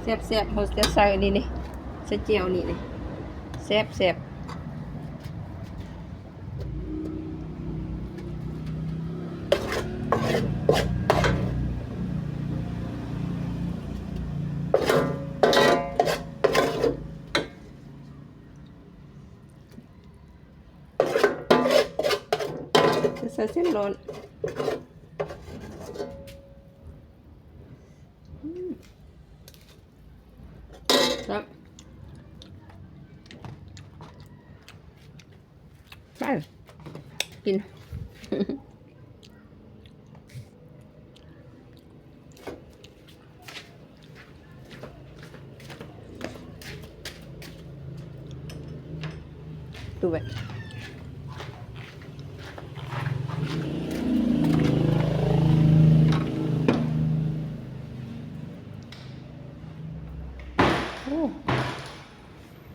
ແຊບໆ ເຮົາຈະໃສ່ນີ້ນີ້ ໃສ່ແຈ່ວນີ້ນີ້ ແຊບໆ. ຈະໃສ່ເສັ້ນລ້ອນ ອືມ ແຊບ ໄປ ກິນ.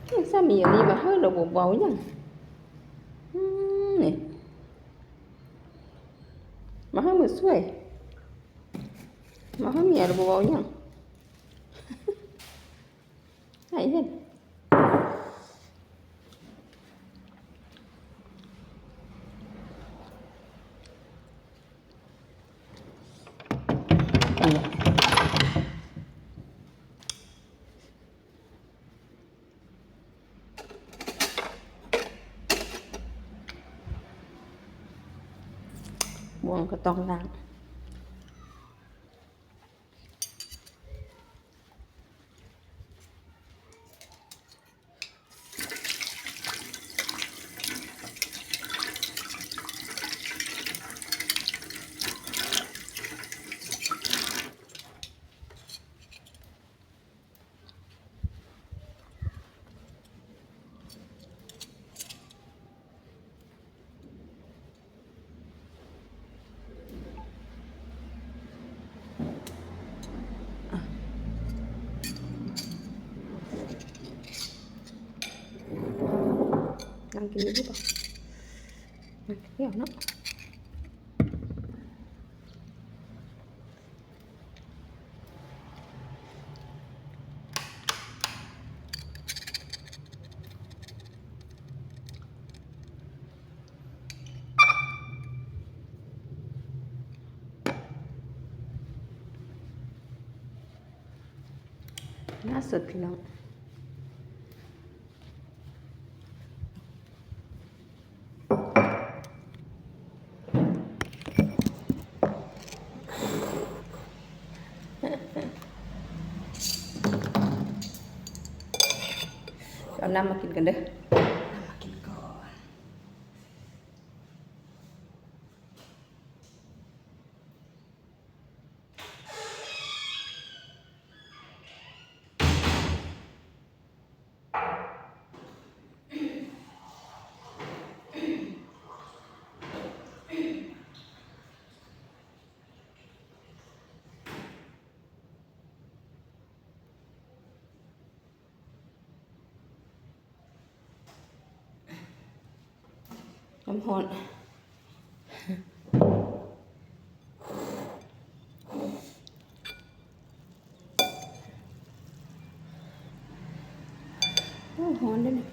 ໂອ້ ສາມີອັນນີ້ມາເຮີ ລາວບໍ່ເວົ້າຫຍັງ ອືມ ນີ້ ມາເຮີ ມາຊ່ວຍ ມາເຮີ ເມຍລາວບໍ່ເວົ້າຫຍັງ ໃຫ້ເຫັນ. ບ່ວງກໍຕ້ອງລ້າງ. ນັ່ງກິນຢູ່ບໍ່? ນັ່ງກິນເນາະ. ໜ້າສົດພີ່ນ້ອງ. ເອົານ້ຳມາກິນກັນເດີ ນ້ຳມາກິນກ່ອນ. ນ້ຳຮ້ອນ ໂອ້ ຮ້ອນເດ້ນີ້.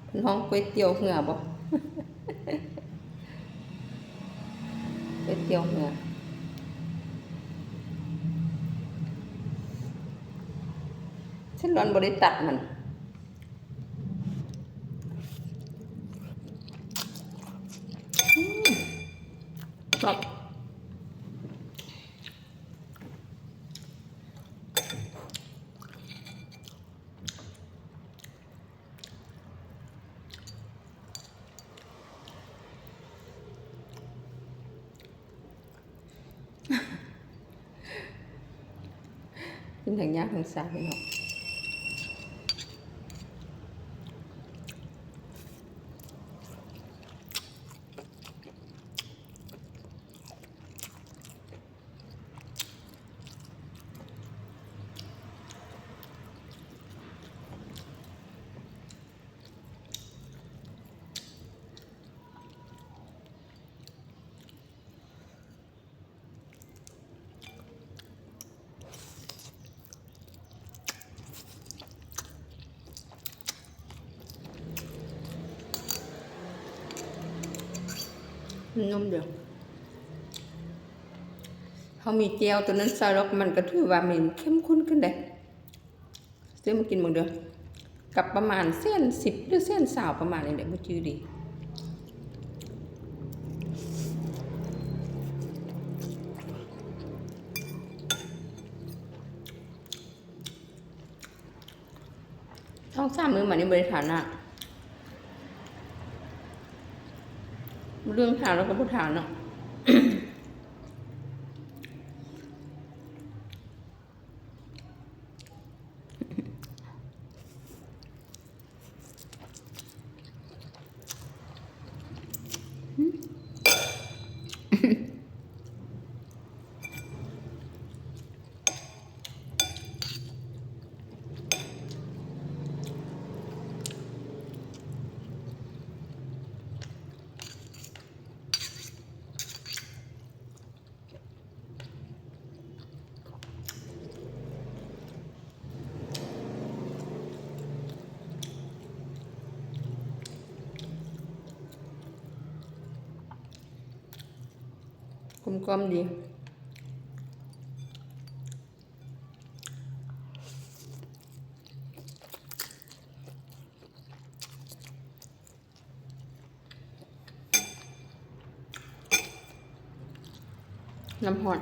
ເພິ່ນຮ້ອງກ໋ວຍຕຽວເຮືອບໍ? ກ໋ວຍຕຽວເຮືອ ເສັ້ນລ້ອນບໍ່ໄດ້ຕັດມັນ. ອືມ ແຊບ. ກິນທັງຍາກທັງຊາ ພີ່ນ້ອງ. ອ ນົມເດີ ເຮົາມີແຈ່ວໂຕນັ້ນໃສ່ແລ້ວ ມັນກໍຖືວ່າມັນເຂັ້ມຂຸ້ນຂຶ້ນເດ້. ຊື້ມາກິນເບິ່ງເດີ ກັບປະມານແສນສິບ ຫຼື ແສນຊາວ ປະມານນີ້ແຫຼະ ບໍ່ຈື່ດີ. ສອງສາມມື້ມານີ້ບໍ່ໄດ້ທານນະ ເລື່ອງທານແລ້ວກໍບໍ່ທານເນາະ. ກົມກ່ອມດີ. ນ້ຳຮ້ອນ.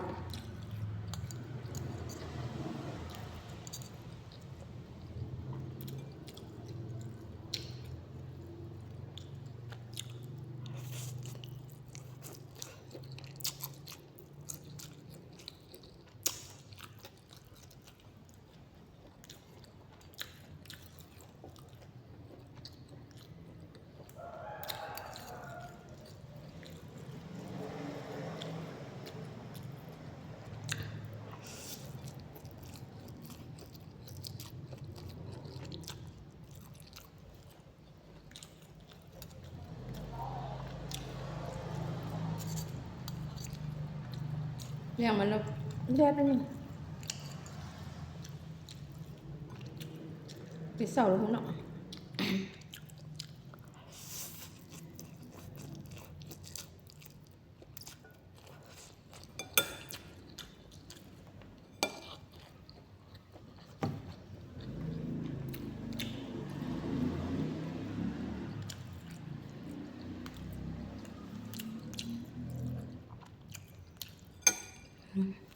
ແລ້ວມັນແດດອັນນີ້ ໄປເຊົາແລ້ວພຸ້ນເນາະ.